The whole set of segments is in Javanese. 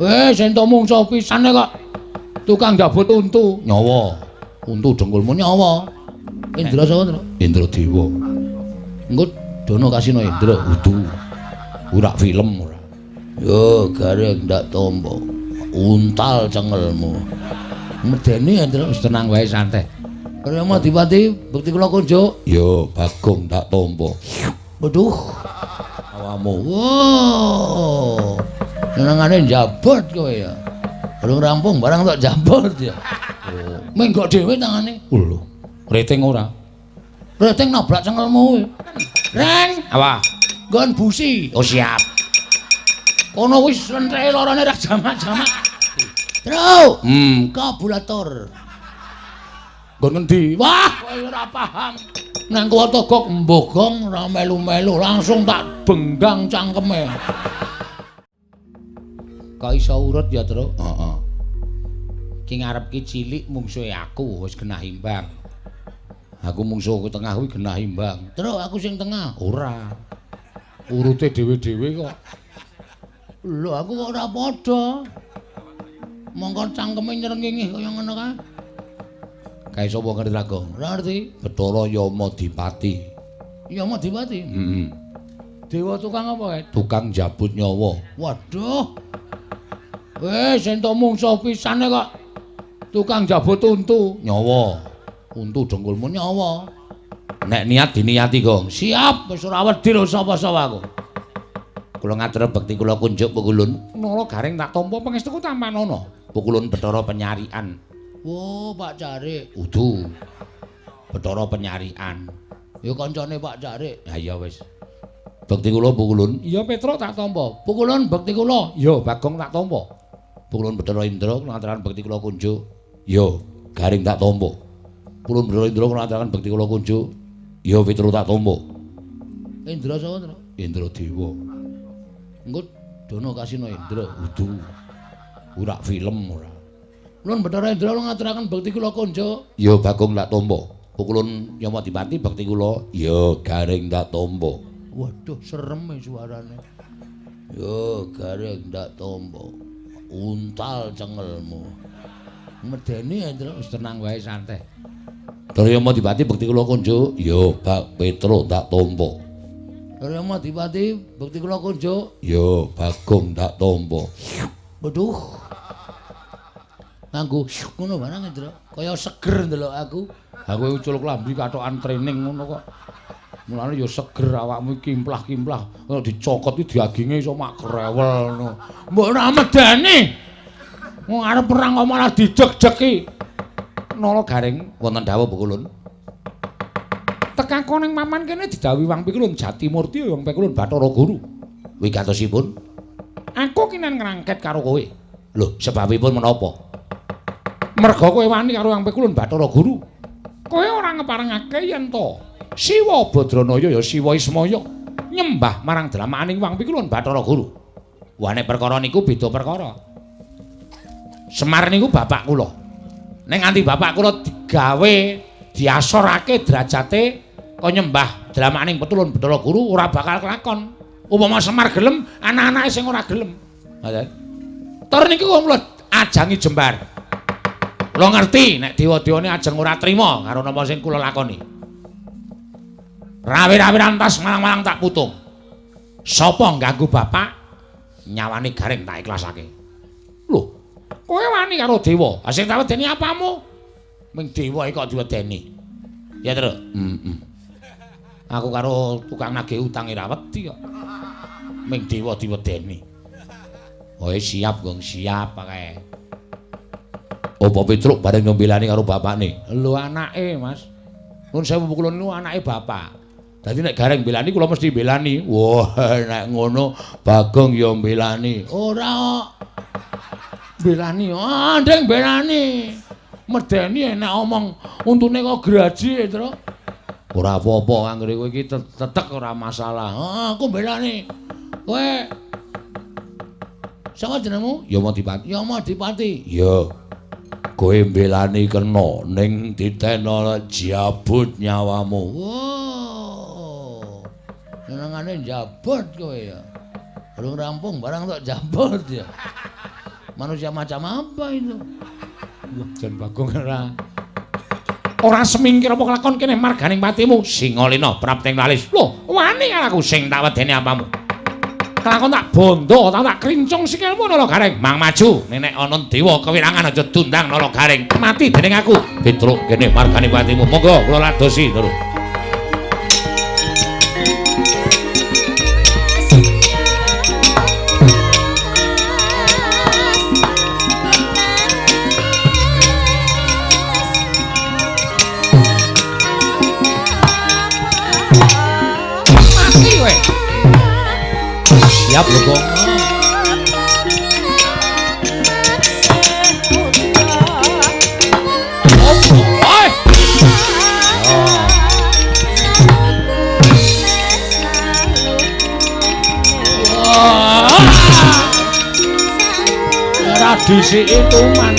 Wis entuk mungsuh pisane kok. Tukang njabut untu nyawa. Untu dengkulmu nyawa. Indra sapa, Tru? Indra Dewa. Engko dono kasino Indra udu. Ora film ora. Yo gareng ndak tompo. Untal cengelmu. Medeni Indra wis tenang wae santai. Rama Dipati bekti kula kunjuk. Yo Bagong tak tompo. Waduh. Awamu. Wow. Senengane njabut kowe ya. Durung rampung barang tok jabut ya. Oh. Menggok dhewe tangane. Lho. Rating ora? Rating nabrak cengelmu kowe. Reng, apa? Nggon busi. Oh siap. Kono wis lentreke lorone ra jamak-jamak. Tru. Kabulator. Nggon ngendi? Wah, kowe ora paham. Nang kuwata gok mbogong ora melu-melu, langsung tak benggang cangkeme. Kok iso urut ya, Tru? Heeh. Ki ngarep ki cilik mungsuhe aku wis genah imbang. Aku mungsuh ku tengah kuwi genah imbang. Tru, aku sing tengah. Ora. Urute dhewe-dhewe kok. Lho, aku kok ora padha. Mongko cangkeme nyrengingi kaya ngono kae. Kae sapa ngerti Bagong? Ora ngerti. Bathara Yama Dipati. Yama Dipati? Heeh. Dewa tukang apa kae? Tukang njabut nyawa. Waduh. Wis entuk mungsuh pisane kok. Tukang njabut untu nyawa. Untu dengkulmu nyawa. Nek niat diniati, Gong. Siap, wis ora wedi lho sapa-sapa aku. Kula ngatur bekti kula kunjuk pukulun. Nala Gareng tak tampa pangestuku tampanana. Pukulun Bathara Penyarikan. Wo, Pak Carik. Udu. Bathara Penyarikan. Ya kancane Pak Carik. Ha iya wis. Bekti kula pukulun. Iya Petruk tak tampa. Pukulun bekti kula. Iya Bagong tak tampa. Pukulun Bathara Indra kula ngaturaken bekti kula kunjuk. Iya Gareng tak tampa. Pukulun Bathara Indra kula ngaturaken bekti kula kunjuk. Iya Petruk tak tampa. Indra sapa, Tru? Indra Dewa. Engko dono kasino Indra. Udu. Ora film ora. Ulun Bathara Indra kula ngaturaken bekti kula kunjuk. Ya Bagong tak tampa. Pukulun Yama Dipati bekti kula. Ya Gareng tak tampa. Waduh, serem suarane. Ya Gareng tak tampa. Untal cengelmu. Medeni Indra wis tenang wae santai. Bathara Yama Dipati bekti kula kunjuk. Ya Bak Petruk tak tampa. Bathara Yama Dipati bekti kula kunjuk. Ya Bagong tak tampa. Waduh. Nganggo ngono barang Indra, kaya seger ndelok aku. Aku ucul klambi katokan training ngono kok. Mulane ya seger awakmu kimplah-kimplah, nek dicokot iki daginge iso mak krewel ngono. Mbok ora medeni. Wong arep perang kok malah dideg-degi. Nala Gareng wonten dawuh pukulun. Tekako ning paman kene didhawuhi Wang Pikulun Jatimurti Wang Pikulun Bathara Guru. Wigatosipun aku kinen ngrangket karo kowe. Lho, sebabipun menapa? Merga kowe wani karo Wang Pikulun Bathara Guru. Kowe ora ngeparengake yen to Siwa Badranaya ya Siwa Ismaya nyembah marang dramaaning Wang Pikulun Bathara Guru. Wah nek perkara niku beda perkara. Semar niku bapak kula. Nek nganti bapak kula digawe diasorake derajate kok nyembah dramaaning Petulun Bathara Guru ora bakal kelakon. Upama Semar gelem, anak-anake sing ora gelem. Ngoten. Tur niku kula ajangi jembar. Kula ngerti nek dewa-dewane ajeng ora trima karo napa sing kula lakoni. Rawe-rawe rantas malang-malang tak putung. Sapa ngganggu bapak nyawane Gareng tak ikhlasake. Lho, kowe wani karo dewa. Ha sing tak wedeni apamu? Ming dewa iki kok diwedeni. Ya, Tru. Heeh. Aku karo tukang nagih utang ora wedi kok. Ming dewa diwedeni. Oh, siap, Gong, siap kae. Apa Petruk bareng ngembelani karo bapakne? Lho anake, Mas. Nuwun sewu kula niku anake bapak. Dadi nek Gareng mbelani kula mesti mbelani. Wah, nek ngono Bagong ya mbelani. Ora kok. Mbelani. Ah, ndeng mbelani. Medeni enak omong untune kok graji, Tru. Ora apa-apa anggere kowe iki tetek ora masalah. Ah, aku mbelani. Kowe sapa jenengmu? Yama Dipati. Yama Dipati. Iya. Kowe mbelani kena ning ditena jabut nyawamu. Wow. Senengane njabut kowe ya. Durung rampung barang tok jabut ya. Manusia macam apa itu? Wah, jan Bagong ora. Ora semingkir apa kelakon kene marganing patimu. Singalena prapting lalis. Lho, wani aku sing tak wedeni apamu. Kelakon tak bondo, tak krincung sikilmu Nala Gareng. Mang maju, nenek ana dewa kewirangan aja dundang Nala Gareng. Mati dening aku. Petruk kene marganing patimu. Monggo kula ladosi, Truk. Siap lho, Gong. Ora disiki tuman.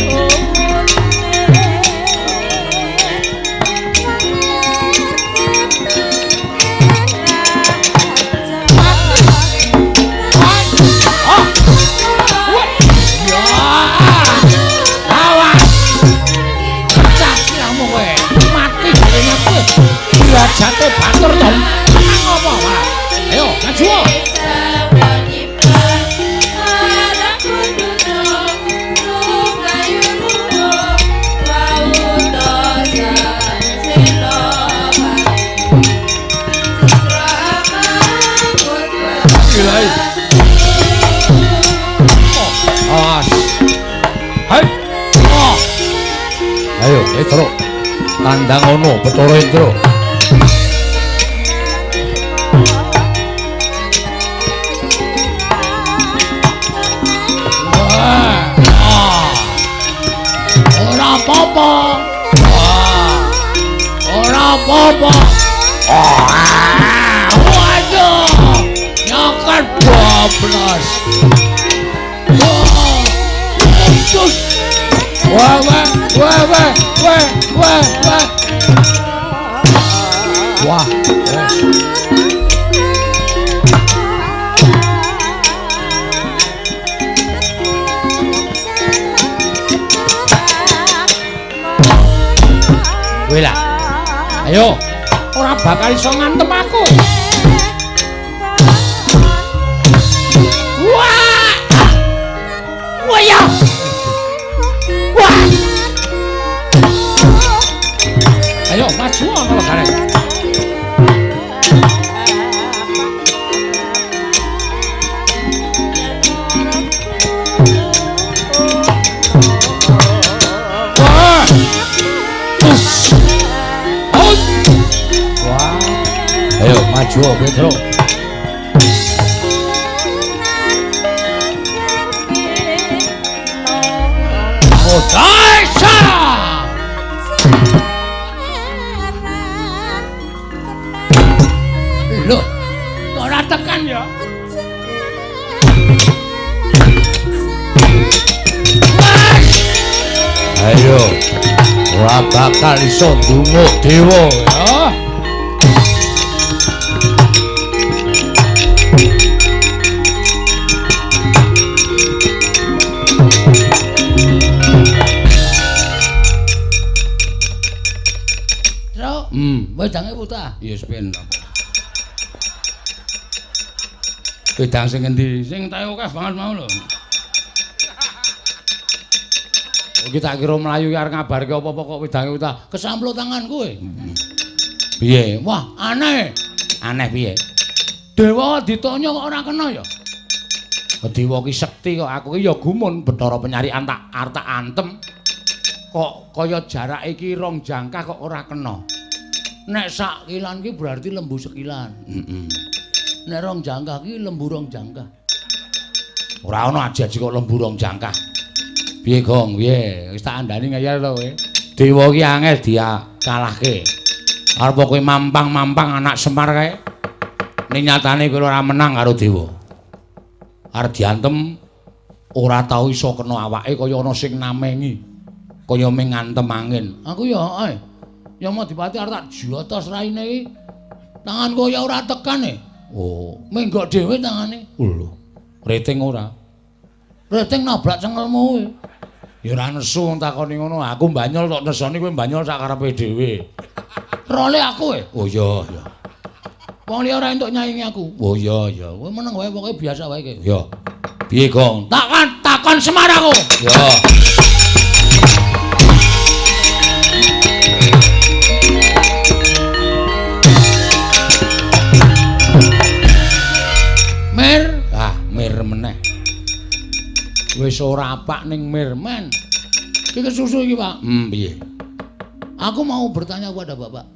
Jatuh batur to. Ngopo malah? Ayo, maju. Awas. Hai. Ayo, Truk. Tandang ono Bathara Indra. Ora apa-apa. Ora apa-apa. Waduh. Nyokot bablas. Wah, wah, wah, wah, wah, wah, wah. Wah. Kowe lah. Ayo, ora bakal iso ngantem aku. Wah! Wah ya. Wah. Ayo maju ana Gareng. Wah. Wah. Ayo maju Petruk. Daisa. Lho, kok ora tekan ya? Ayo, ora bakal iso ndunguk dewa ya. Truk, wedange putah. Ya wis ben. Wedang sing endi? Sing tae akeh banget mau lho. Iki tak kira mlayu arep ngabarke apa-apa kok wedange utah. Kesampluk tangan kowe. Piye? Wah, aneh. Aneh piye? Dewa ditanya kok ora kena ya? Dewa ki sekti kok aku ki ya gumun Bathara Penyarikan tak arep tak antem. Kok kaya jarake iki rong jangkah kok ora kena. Nek sak kilan ki berarti lembu sekilan. Heeh. Nek rong jangkah ki lembu rong jangkah. Ora ana aji-aji kok lembu rong jangkah. Piye Gong? Piye? Wis tak andani ngeyel to kowe. Dewa ki angel dikalahke. Arep kowe mampang-mampang anak Semar kae. Ning nyatane kowe ora menang karo dewa. Arep diantem ora tau iso kena awake kaya ana sing namengi. Kaya ming ngantem angin. Aku ya ae. Ya Madipati arep tak jotos raine iki. Tanganku ya ora tekan e. Oh, menggok dhewe tangane. Lho, rating ora. Reting nabrak cengelmu kuwi. Ya ora nesu wong takoni ngono. Aku banyol tok nesoni kowe banyol sak karepe dhewe. Role aku e. Oh iya iya. Wong liya ora entuk nyaingi aku. Oh iya iya. Kowe meneng wae pokoke biasa wae iki. Ya. Piye, Gong? Takon takon Semar aku. Ya. Mir, ah mir meneh. Wis ora apak ning mirman. Iki kesusu iki, Pak. Piye? Aku mau bertanya kepada Bapak.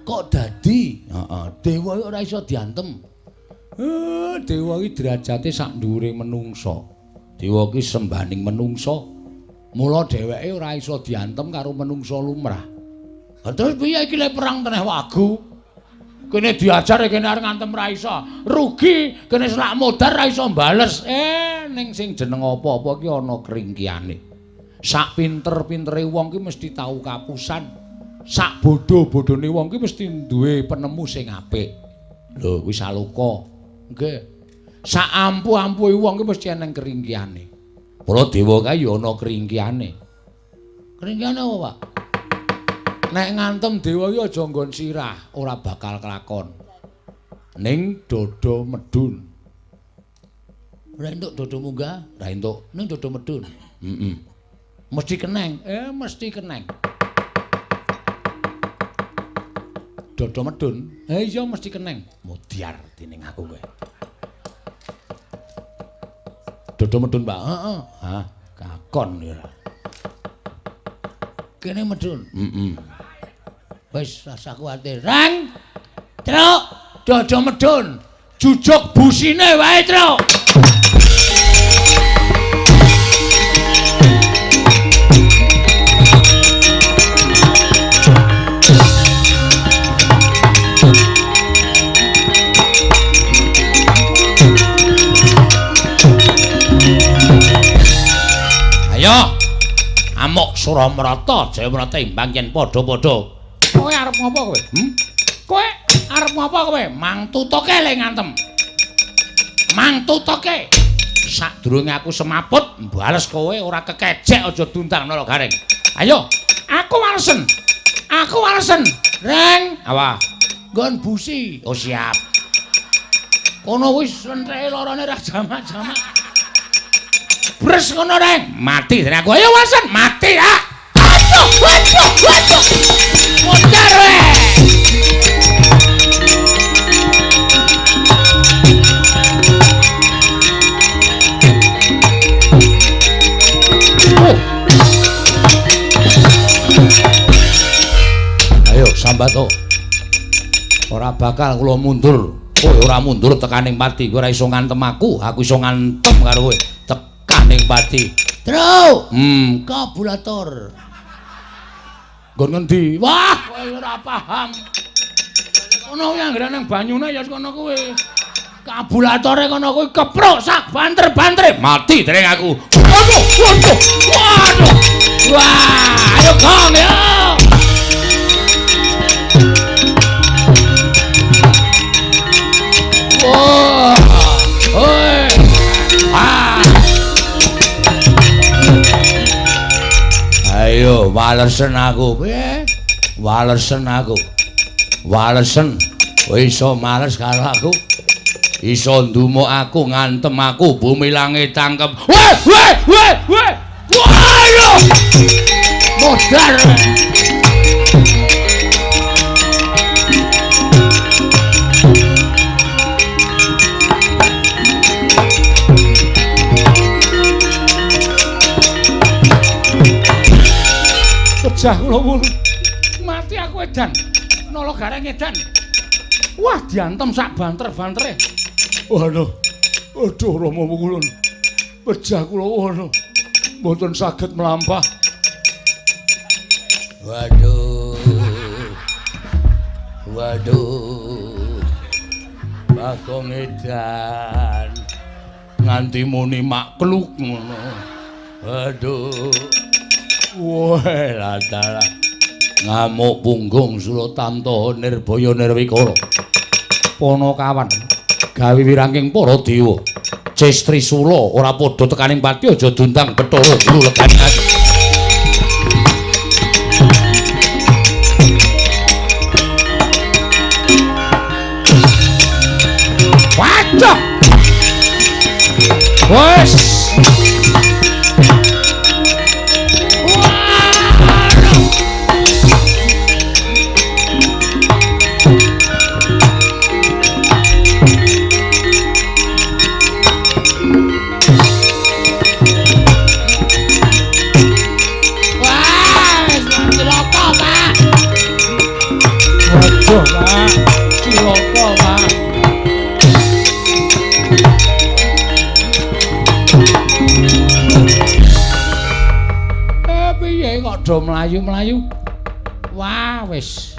Kok dadi? Heeh, dewa ora iso diantem. Dewa iki derajate sak dhuwure menungsa. Dewa iki sembaning menungsa. Mula dheweke ora iso diantem karo menungsa lumrah. Lah terus piye iki le perang teneh wagu? Kene diajar kene arep ngantem ra iso. Rugi, kene selak modar ra iso bales. Ning sing jeneng apa-apa ki ana kringkiyane. Sak pinter-pintere wong ki mesti tau kapusan. Sak bodho-bodhone wong ki mesti duwe penemu sing apik. Lho, kuwi saloka. Nggih. Sak ampuh-ampuhe wong ki mesti eneng kringkiyane. Mula dewa kae ya ana kringkiyane. Kringkiyane apa, Pak? Nek ngantem dewa iki aja nggon sirah, ora bakal kelakon. Ning dodo medun. Ora entuk dodo munggah, ora entuk. Ning dodo medun. Heeh. Mesti keneng. Mesti keneng. Dodo medun. Iya mesti keneng. Mudyar dening aku kowe. Dodo medun, Pak. Heeh. Hah, kakon ya ora. Kene medun. Heeh. Wis rasa kuwatir. Rang. Truk, dodo medun. Jujuk busine wae, Truk. Ayo. Amuk Suramrata, Jayamrata imbang yen padha-padha. Kowe arep ngopo kowe? Kowe arep ngopo kowe? Mang tutuke le ngantem. Mang tutuke. Sadurunge aku semaput, mbales kowe ora kekejek aja dundang nala garing. Ayo, aku walesen. Aku walesen. Reng, awah. Nggon busi. Oh siap. Kono wis lentreke lorone ra jamak-jamak. Bres ngono reng, mati dene aku. Ayo walesen, mati ya. Aduh, aduh, aduh. Modar we. Ayo sambato. Ora bakal kula mundur. Kowe ora mundur tekaning pati. Kowe ora iso ngantem aku, aku iso ngantem karo kowe. Tekaning pati. Truk. Kabulator. Nggon ngendi? Wah, kowe ora paham. Kono kuwi anggere nang banyune ya kono kuwi. Kabulatore kono kuwi kepruk sak banter-bantere. Mati dereng aku. Waduh, waduh. Waduh. Wah, ayo Gong ya. Wah. Hoi. Ah. Ayo walesen aku, piye? Walesen aku. Walesen. Kowe iso males karo aku. Iso ndumuk aku, ngantem aku, bumi langit tangkep. Weh, weh, weh, weh. Waduh. Modar. Pejah kula wulu. Mati aku edan. Nala gareng edan. Wah, diantem sak banter-bantere. Waduh. Aduh Rama Wukulun. Pejah kula waduh. Mboten saged mlampah. Waduh. Waduh. Bagong edan. Nganti muni makluk ngono. Waduh. Wah, dalah. Ngamuk punggung Suratanto Nirbaya Nirwikara. Panakawan gawe wirangking para dewa. Ces Trisula ora padha tekaning pati aja diundang Bathara Guru legane ati. Waduh. Wes. Waduh, Pak. Cilaka, Pak. Piye kok do mlayu-mlayu? Wah, wis.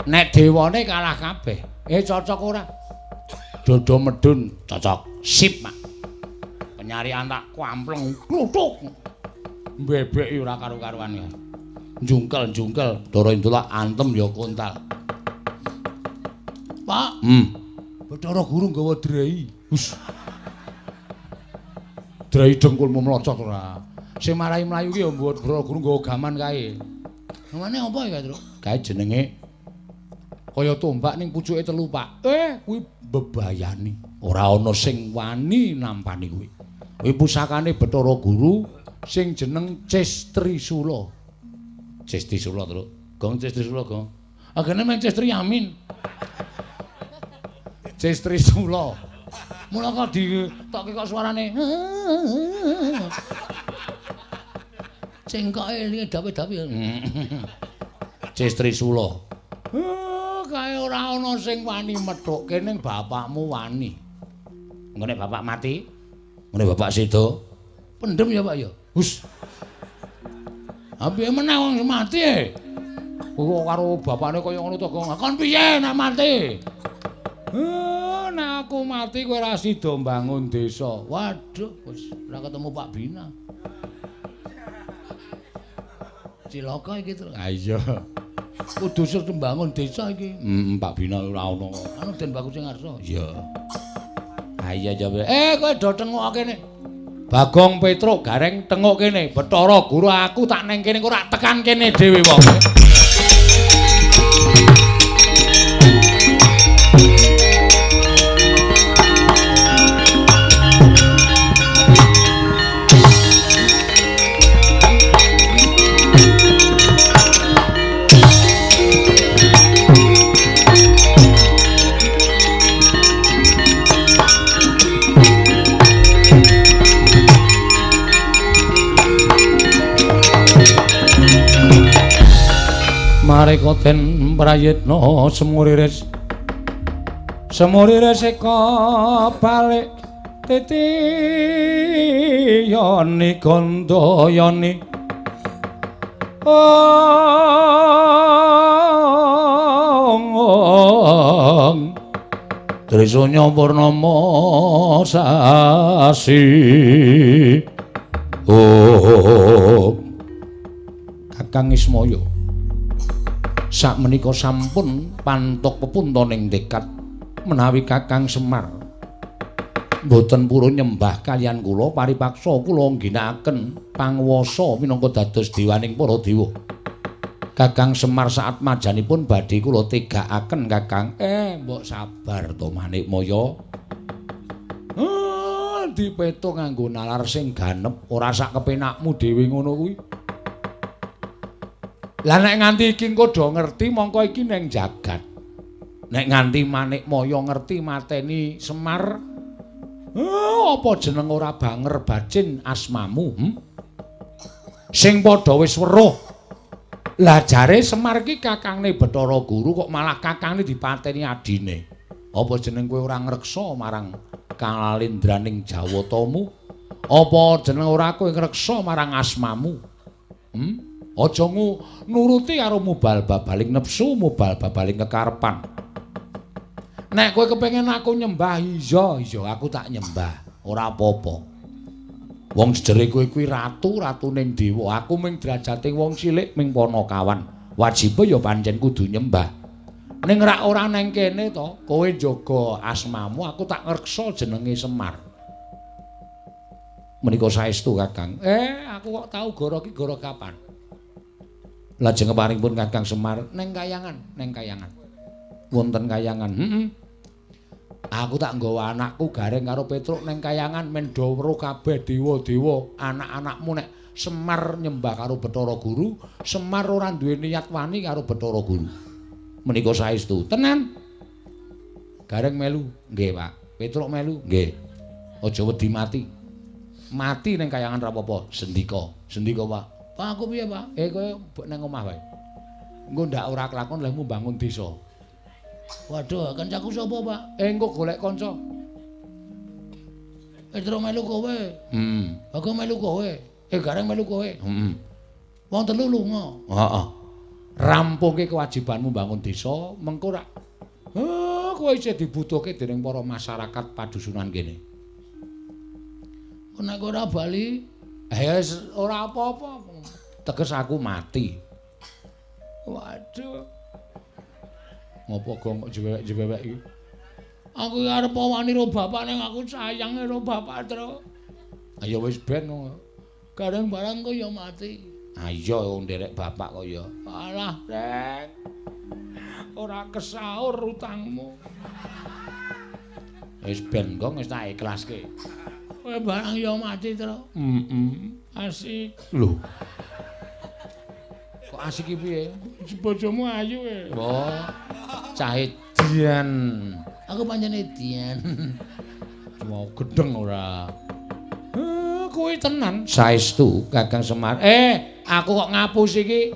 Nek dewane kalah kabeh. Cocok ora? Dodo medun cocok. Sip, Pak. Penyarian tak kampleng kluthuk. Mbebeki ora karu-karuan ya. Jungkel-jungkel, Bathara Indra antem ya kontal. Pak, Bathara Guru nggawa drei. Hus. Drei dengkulmu mlocot ora. Sing marai mlayu ki ya Bathara Guru nggawa gaman kae. Gamane apa ya, Truk? Kae jenenge kaya tombak ning pucuke telu, Pak. Kuwi bebayani. Ora ana sing wani nampani kuwi. Kuwi pusakane Bathara Guru sing jeneng Ces Trisula. Ces Trisula, Truk. Gong Ces Trisula, Gong. Agene men Ces Triamin. Ces Trisula. Mula kok ditokke kok suarane. Cengkoke elinge dawe-dawe. Ces Trisula. Kae ora ana sing wani methukke ning bapakmu wani. Engko nek bapak mati, ngene bapak seda, pendem ya Pak ya. Hus. Ha piye meneh wong mati e? Kok karo bapakne kaya ngono to, Gong. Kon piye nek mati? Nek aku mati kowe ora sida mbangun desa. Waduh, wis ora ketemu Pak Bina. Cilaka iki, Tru. Ha iya. Kudu sing mbangun desa iki. Pak Bina ora ono. Anu Den Bagus sing ngarsa. Iya. Ha iya ya. Kowe do tengok kene. Bagong Petruk Gareng tengok kene. Bathara Guru aku tak neng kene kok ora tekan kene dhewe wong. Mareka den prayitna semuriris semuriris eka balik titi yoni gandayani ong Trisanya purnama sasi. Oh Kakang Ismaya sakmenika sampun pantok pepuntoning tekad menawi Kakang Semar mboten purun nyembah kaliyan kula paripaksa kula ngginakaken panguwasa minangka dados dewaning para dewa. Kakang Semar saat majanipun badhe kula tegakaken Kakang. Mbok sabar to Manikmaya. Dipeto nganggo nalar sing ganep ora sak kepenakmu dhewe ngono kuwi. Lah nek nganti iki engko do ngerti mongko iki ning jagat. Nek nganti Manikmaya ngerti mateni Semar, apa jeneng ora banger bacin asmamu? Sing padha wis weruh. Lah jare Semar iki kakangne Bathara Guru kok malah kakangne dipateni adine. Apa jeneng kowe ora ngreksa marang kalalendraning Jawatamu? Apa jeneng ora kowe ngreksa marang asmamu? Aja nuruti karo mubal babaling nepsu, mubal babaling kekarepan. Nek kowe kepengin aku nyembah, iya, iya aku tak nyembah, ora apa-apa. Wong sejere kowe kuwi ratu, ratuning dewa, aku ming derajate wong cilik ming panakawan. Wajibe ya pancen kudu nyembah. Ning rak ora neng kene to, kowe njaga asmamu, aku tak ngreksa jenenge Semar. Menika saestu Kakang. Aku kok tau goro ki goro kapan? Lajeng keparingipun Kakang Semar neng kayangan, neng kayangan. Wonten kayangan. Heeh. Aku tak nggawa anakku Gareng karo Petruk neng kayangan men do weruh kabeh dewa-dewa anak-anakmu nek Semar nyembah karo Bathara Guru, Semar ora duwe niat wani karo Bathara Guru. Menika saestu. Tenan. Gareng melu, nggih, Pak. Petruk melu, nggih. Aja wedi mati. Mati ning kayangan ra apa-apa. Sendika, sendika, Pak. Pak aku piye, Pak? Kowe nang omah wae. Engko ndak ora kelakon lehmu bangun desa. Waduh, kancaku sapa, Pak? Engko golek kanca. Petruk melu kowe. Heeh. Bagong melu kowe. Gareng melu kowe. Heeh. Wong telu lunga. Heeh. Rampungke kewajibanmu bangun desa, mengko rak kowe isih dibutuhke dening para masyarakat padusunan kene. Nek ora bali, wis ora apa-apa. Teges aku mati. Waduh. Ngopo gong kok jewek-jewek iki? Aku arep wani ro bapak ning aku sayang ro bapak, Tru. Ayo wis ben. Gareng barang kok ya mati. Ayo wong nderek bapak kok ya. Alah, Reng. Ora kesaur utangmu. Wis ben gong wis tak ikhlaske. Kowe barang ya mati, Tru. Heeh. Asik. Lho. Kok asik iki piye? Bojomu ayu e. Wah. Cah edian. Aku pancen edian. Mau gedeng ora. Kowe tenan. Saestu Kakang Semar. Aku kok ngapus iki.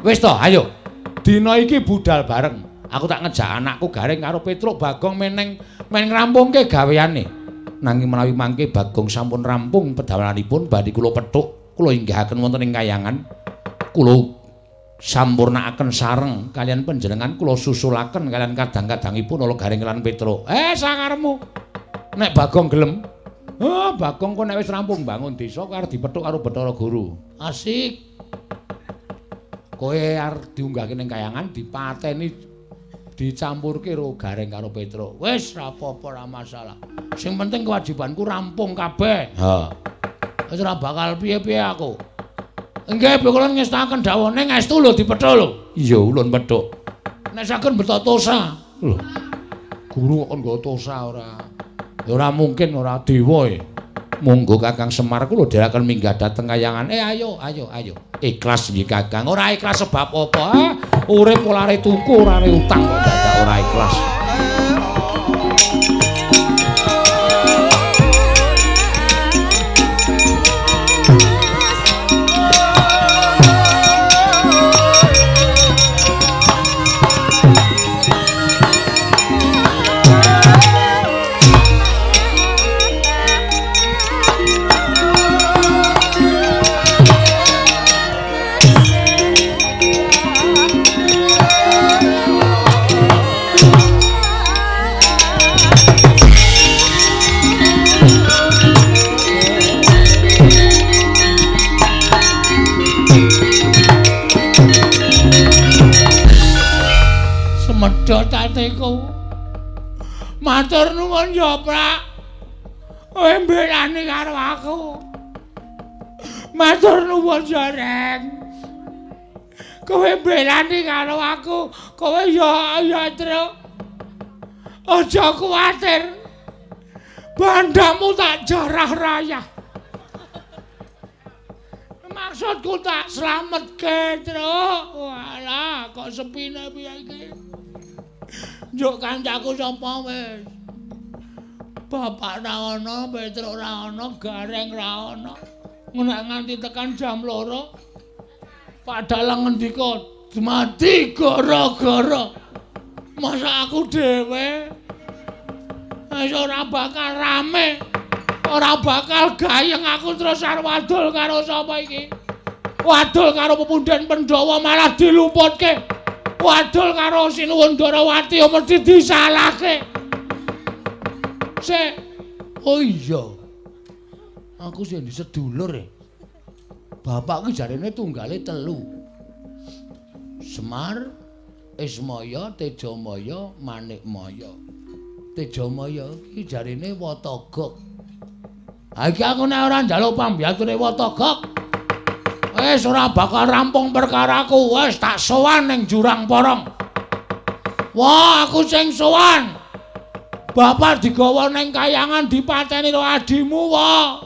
Wis to, ayo. Dina iki budal bareng. Aku tak ngejak anakku Gareng karo Petruk Bagong meneng men ngrampungke gaweane. Nanging menawi mangke Bagong sampun rampung pedamelanipun badhe kula pethuk, kula inggihaken wonten ing kayangan. Kula sampurnakaken sareng kalian panjenengan, kula susulaken kalian kadang-kadangipun ala Gareng lan Petruk. Sakarepmu. Nek Bagong gelem. Bagong kok nek wis rampung bangun desa kok arep dipethuk karo Bathara Guru. Asik. Kowe arep diunggahke ning kayangan dipateni dicampurke karo Gareng karo Petruk. Wis ra apa-apa, ra masalah. Sing penting kewajibanku rampung kabeh. Ha. Wis ora bakal piye-piye aku. Nggih, kula ngestaken dawuh ning estu lho dipethuk lho. Iya, ulun pethuk. Nek saged beto tosa. Lho. Guru kok kon nggo tosa ora? Ya ora mungkin ora dewa e. Monggo Kakang Semar kula dherekaken minggah dhateng kayangan. Ayo, ayo, ayo. Ikhlas nggih Kakang. Ora ikhlas sebab apa? Urip ora are tuku, ora are utang kok dadak ora ikhlas. Semedhot atiku. Matur nuwun ya, Pak. Kowe mbelani karo aku. Matur nuwun ya, Reng. Kowe mbelani karo aku. Kowe ya ya, Truk. Aja kuwatir. Bandamu tak jarah rayah. Maksudku tak slametke, Truk. Walah, kok sepine piye iki? Njuk kancaku sapa wis? Bapak ra ono, Petruk ra ono, Gareng ra ono. Nek nganti tekan jam 2, Pak Dalang ngendika, "Mati gara-gara." Masa aku dhewe wis ora bakal rame, ora bakal gayeng aku terus arep wadul karo sapa iki? Wadul karo pepundhen Pandhawa malah dilumputke. Wadul karo Sinuwun Darawati mesti disalahke. Sik. Oh iya. Aku sing di sedulur e. Bapak ki jarene tunggale 3. Semar, Ismaya, Tejamaya, Manikmaya. Tejamaya ki jarene Watagok. Ha iki aku nek ora njaluk pambiyature Watagok, wis ora bakal rampung perkaraku. Wis tak sowan ning Jurang Porong. Wah, aku sing sowan. Bapak digawa ning kayangan dipateni karo adimu, wah.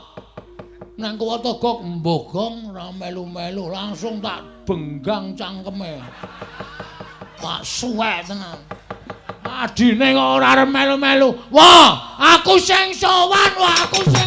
Nang Watagok mbogong ora melu-melu, langsung tak benggang cangkeme. Tak suwek tenan. Adine kok ora arep melu-melu. Wah, aku sing sowan, wah aku sing